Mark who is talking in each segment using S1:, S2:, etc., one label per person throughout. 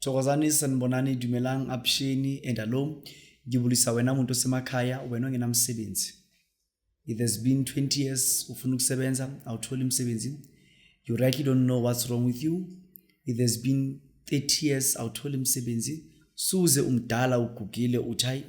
S1: Thokozani, sanibonani, dumelang, avuxeni and hello. Ngibulisa wena muntu osemakhaya, wena ongenamsebenzi. It has been 20 years ufuna ukusebenza, awutholi umsebenzi. You rightly don't know what's wrong with you. It has been 30 years awutholi umsebenzi. Suze umdala ugugile uthi hayi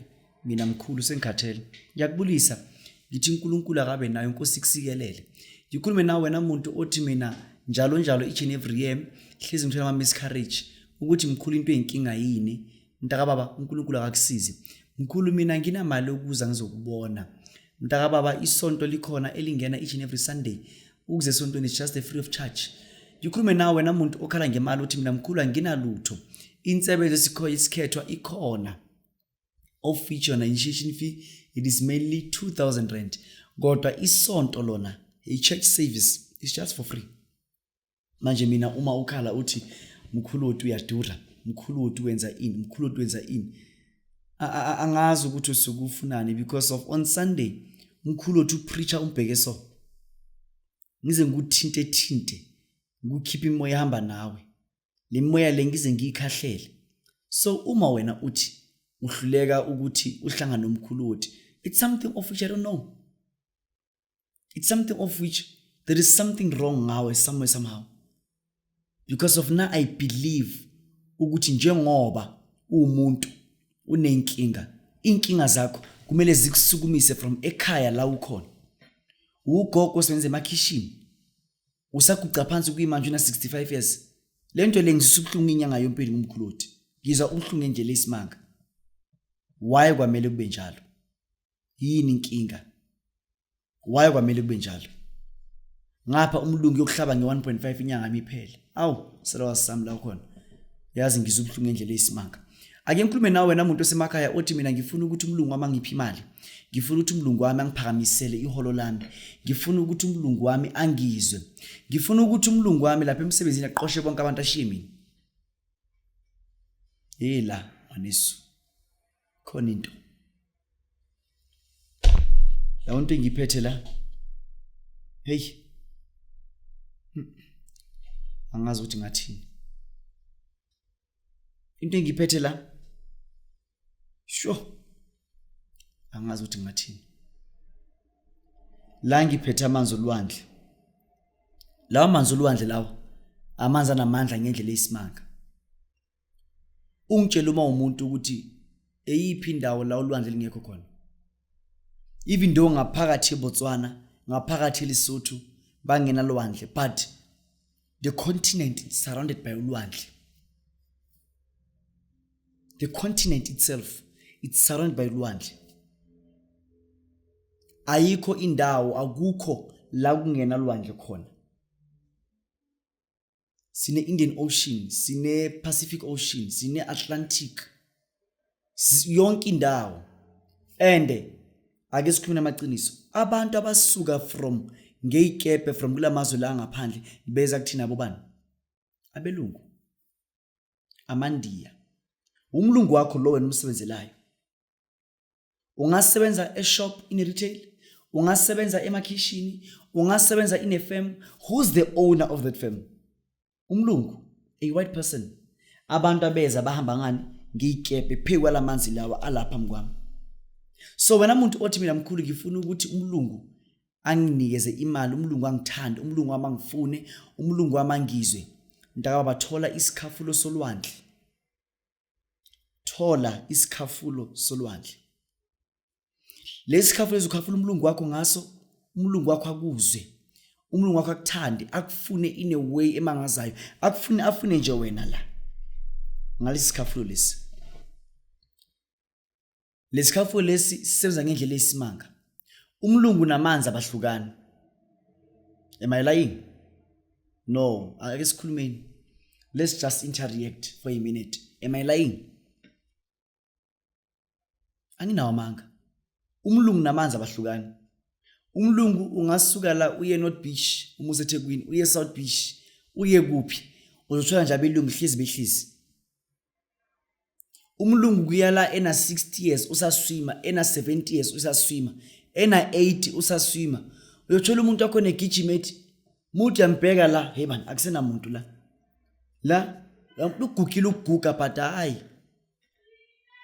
S1: mina mkhulu sengikhathele. Ngiyakubulisa ngithi uNkulunkulu akabe nayo inkosi kusikelele. Ngikhulume nawe wena muntu othi mina njalo njalo each and every year hlezi ngithola ama miscarriage ukuthi mkhulu into eyinkinga yini mntakababa uNkulunkulu akakusize mkhulu mina nginamali yokuza ngizokubona mntakababa isonto likhona elingena each and every Sunday ukuze esontweni is just a free of charge ngikhulume nawe wena muntu okhala ngemali uthi mina mkhulu anginalutho insebenzo esikho isikhethwa ikhona of which yona initiation fee it is mainly 2000 rand kodwa isonto lona i-church service is just for free manje mina uma ukhala uthi mkhulu wethu uyadura mkhulu wethu wenza ini mkhulu wethu wenza ini angazi ukuthi usuke ufunani because of on Sunday umkhulu wethu upreacher umbheke so ngize ngikuthinte thinte ngikukhiphe imoya ehamba nawe le moya le ngize ngiyikhahlele so uma wena uthi uhluleka ukuthi uhlangane nomkhulu wothi it's something of which I don't know it's something of which there is something wrong ngawe somewhere somehow because of now I believe ukuthi njengoba uwumuntu unenkinga inkinga zakho kumele zikusukumise from ekhaya la ukhona ugogo osebenza emakhishini usaguqa phansi kuyimanje una 65 years le nto le ngizisa ubuhlungu inyanga yompilo ngumkhuloti ngizwa ubuhlungu ngendlela eyisimanga why kwamele kube njalo yini inkinga why kwamele kube njalo ngapha umlungu yokuhlaba nge-1.5 inyanga miphele awu selawazi sami la khona yazi ngizwa ubuhlungu ngendlela eyisimanga ake ngikhulume nawe wena muntu osemakhaya othi mina ngifuna ukuthi umlungu wami angiphe imali ngifuna ukuthi umlungu wami angiphakamisele iholo lami ngifuna ukuthi umlungu wami angizwe ngifuna ukuthi umlungu wami lapha emsebenzini aqoshe bonke abantu ashiye mina yela ngwanesu khona into yabona into engiyiphethe la hey angazi ukuthi ngathini into engiyiphethe la sho angazi ukuthi ngathini la ngiphethe amanzi olwandle lawa manzi olwandle lawa amanzi anamandla ngendlela eyisimanga ungitshela uma umuntu ukuthi eyiphi indawo la ulwandle lingekho khona even though ngaphakathi eBotswana ngaphakathi eLesotho bangena lwandle but the continent is surrounded by ulwandle the continent itself it's surrounded by ulwandle ayikho indawo akukho la kungena lwandle khona sine-Indian Ocean sine-Pacific Ocean sine-Atlantic yonke indawo and ake sikhulume namaqiniso abantu abasuka from ngeyikepe from kulamazwe la ngaphandle beza kuthina bobani abelungu amandiya umlungu wakho lo wena umsebenzelayo ungasebenza eshop in retail ungasebenza emakhishini ungasebenza in a firm who's the owner of that firm umlungu a white person abantu abeza bahamba ngani ngiyikepe phezu kwalamanzi lawa alapha mkwami so wena muntu othi mina mkhulu ngifuna ukuthi umlungu anginikeze imali umlungu angithande umlungu wami angifune umlungu wami angizwe mntakababa thola isikhafulo solwandle thola isikhafulo solwandle lesi sikhafulo ezokhafula umlungu wakho ngaso umlungu wakho akuzwe umlungu wakho akuthande akufune in a way emangazayo akufune afune nje wena la ngalesi sikhafulo lesi lesikhafulo lesi sisebenza ngendlela eyisimanga umlungu namanzi abahlukani am I lying no ake sikhulumeni let's just interact for a minute am I lying anginawo amanga umlungu namanzi abahlukani umlungu ungasuka la uye North Beach uma useThekwini uye South Beach uye kuphi uzothola nje abelungu hlezi behlezi umlungu kuyala ena 60 years usaswima ena 70 years usaswima ena 80 usaswima uyothola umuntu wakhona egijima ethi muthi yambheka la hey man akusenamuntu la la Ugugile ukuguga, but hayi,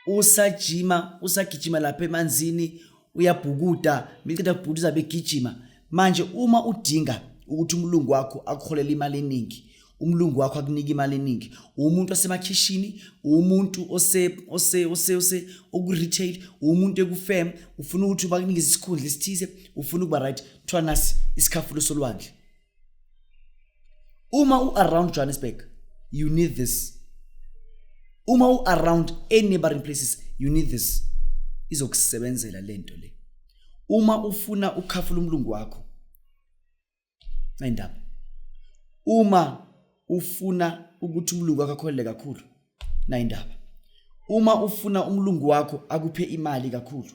S1: usajima, usagijima lapha emanzini, uyabhukuda, miqeda kubhukuda uzabe egijima. Manje uma udinga ukuthi umlungu wakho akuholele imali eningi, umlungu wakho akunika imali eningi, umuntu osemakhishini, umuntu ose ose ose ose oku-retail, umuntu ekufem, ufuna ukuthi bakunikeze isikhundla esithize, ufuna ukuba right, kuthiwa nasi isikhafulo solwandle. Uma u-around Johannesburg, you need this. Uma u-around any neighboring places, you need this. Izokusebenzela lento le. Uma ufuna ukukhafula umlungu wakho, indaba. Uma ufuna ukuthi umlungu wakho akholele kakhulu, na indaba. Uma ufuna umlungu wakho akuphe imali kakhulu,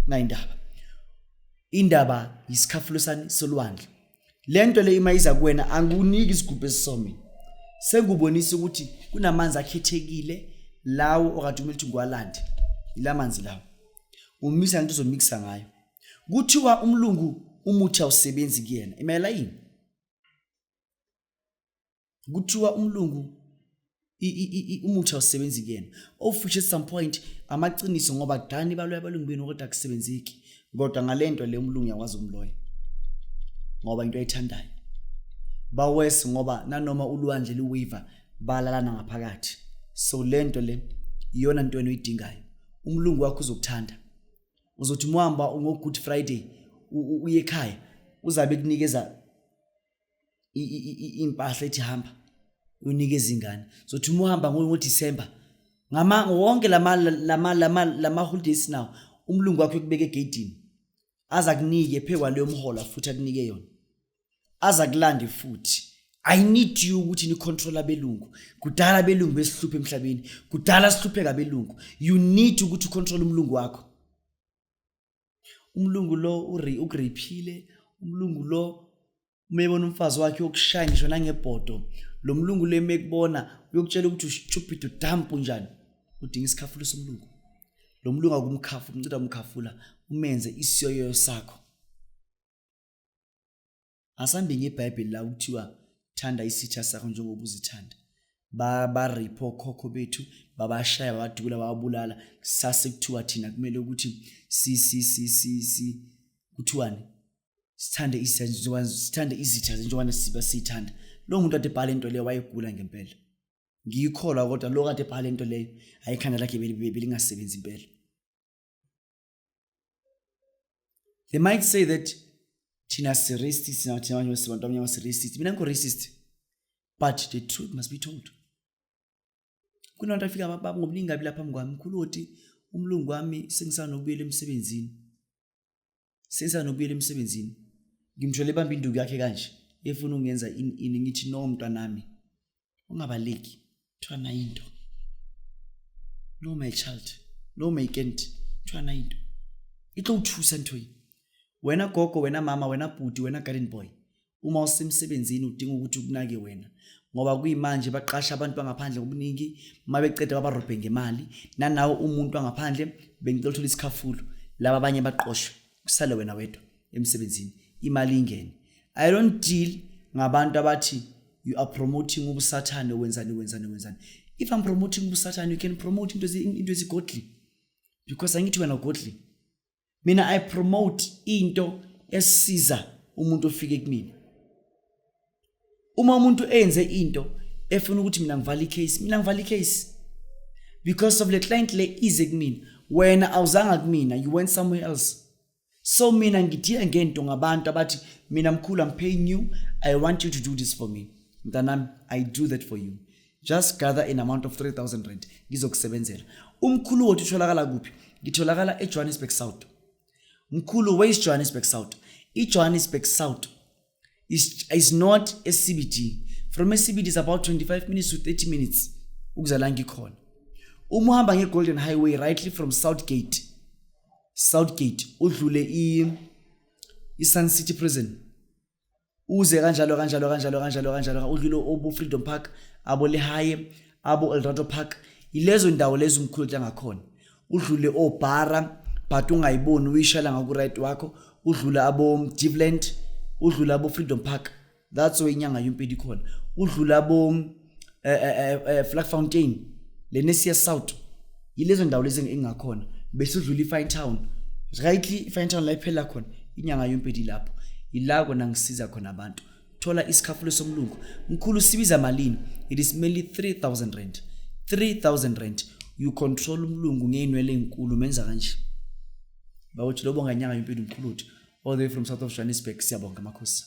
S1: na indaba. Indaba yisikhafulo sani solwandle. Lento le ima iza kuwena, angikuniki isigubhu esisomini, sengubonisa ukuthi kunamanzi akhethekile lawo okade kumele ukuthi ngiwalande. Ilamanzi lawo umisa into ozomikisa ngayo. Kuthiwa umlungu umuthi awusebenzi kuyena, imayela yini? Kuthiwa umlungu umuthi awusebenzi kuyena, of which at some point amaqiniso, ngoba kudala baloya abalungu benu kodwa akusebenzeki. Kodwa ngalento le umlungu uyakwazi ukumloya ngoba into ayithandayo bawes, ngoba nanoma ulwandle luwaver balalana ngaphakathi. So lento le iyona nto wena oyidingayo. Umlungu wakho uzokuthanda, uzothi muhamba ngo Good Friday uye ekhaya, uzabe kunikeza impahla ethi hamba unikeza ingane. Zothi uma uhamba ngoDisemba, ngama wonke lama holidays now, umlungu wakho ekubeka egedini, aza kunike phekwa leyo mhola futhi akunike yona, aza kulande futhi. I need you ukuthi ni control abelungu. Kudala abelungu besihluphe emhlabeni, kudala sihlupheka abelungu. You need ukuthi ucontrol umlungu wakho. Umlungu lo ukureyphile, umlungu lo uma ebona umfazi wakhe uyokushaya ngisho nangebhodo. Lo mlungu lo emekubona uyokutshela ukuthi ustupid, udamp, unjani. Udinga isikhafulo somlungu. Lo mlungu akumkhafu, umceda umkhafula, umenze isiyoyoyo sakho. Asambe ngeBhayibheli la kuthiwa thanda isitha sakho njengoba uzithanda. Baripho okhokho bethu, babashaya, babadubula, bababulala. Sase kuthiwa thina kumele ukuthi si si si si si kuthiwani, sithande isitha njengoba sithande izitha njengoba siba sithanda. Lo muntu ade ebhala into leyo wayegula ngempela, ngiyikholwa, kodwa lo kade ebhala into leyo ayikhanda lakhe belingasebenzi impela. They might say that thina si-racist, thina abanye sibantu abanyama si-racist. Mina ngikho racist, but the truth must be told. Kunabantu afika ngobuningi kabi lapha phambi kwami, mkhulu oti umlungu wami sengisanokubuyela emsebenzini, sengisanokubuyela emsebenzini. Ngimthole ebamba induku yakhe kanje, efuna ukungenza ini ini. Ngithi no, mntwanami, ungabaleki, kuthiwa nayo into. No, my child, no, my kind, kuthiwa nayo into e tlo o thusa ntho e. Wena gogo, wena mama, wena bhuti, wena garden boy, uma usemsebenzini udinga ukuthi ukunake wena, ngoba kuyimanje baqasha abantu bangaphandle ngobuningi, uma beceda babarobhe ngemali. Nanawe umuntu wangaphandle, bengicela uthola isikhafulo, laba abanye baqoshwe, kusale wena wedwa emsebenzini, imali ingene. I don't deal ngabantu abathi you are promoting ubusathane, wenzani, wenzani, wenzani. If I'm promoting ubusathane, you can promote into ezigodly, because angithi wena godly. Mina I promote into esiza umuntu ofike kumina. Uma umuntu enze into efuna ukuthi mina ngivale icase, mina ngivale icase because of le client le ize kumina. Wena awuzanga kumina, you went somewhere else. So mina ngithiya ngento ngabantu abathi mina mkhulu, I'm paying you, I want you to do this for me. Mntanami, I do that for you. Just gather an amount of 3000 rand, ngizokusebenzela. Umkhulu wethu utholakala kuphi? Ngitholakala eJohannesburg South. Mkhulu, where is Johannesburg South? IJohannesburg South is not a CBD. From a CBD is about 25 minutes to 30 minutes ukuza la ngikhona. Uma uhamba nge-Golden Highway rightly from Southgate, Southgate, udlule i-Sun City Prison, uze kanjalo kanjalo kanjalo kanjalo kanjalo, udlule obo Freedom Park, abo Lehae, abo Eldorado Park, ilezo ndawo lezo umkhulu ngakhona. Udlule obhara, but ungayiboni, uyishala ngaku right wakho, udlule abo Devland, udlule abo Freedom Park, that's where inyanga yompilo ikhona. Udlule abo eh, eh, eh, Vlakfontein, Lenasia South, yilezo ndawo lezi engakhona. Bese udlula iFine Town, rightly iFine Town la iphela khona, inyanga yompedi lapho ila kona ngisiza khona abantu. Thola isikhafulo somlungu. Mkhulu, sibiza malini? It is merely 3000 rand, 3000 rand. You control umlungu ngey'nwele ey'nkulu, menza kanje bawuthi lobonga inyanga yompilo. Mkhulu, all the way from south of Johannesburg. Siyabonga, makhosi.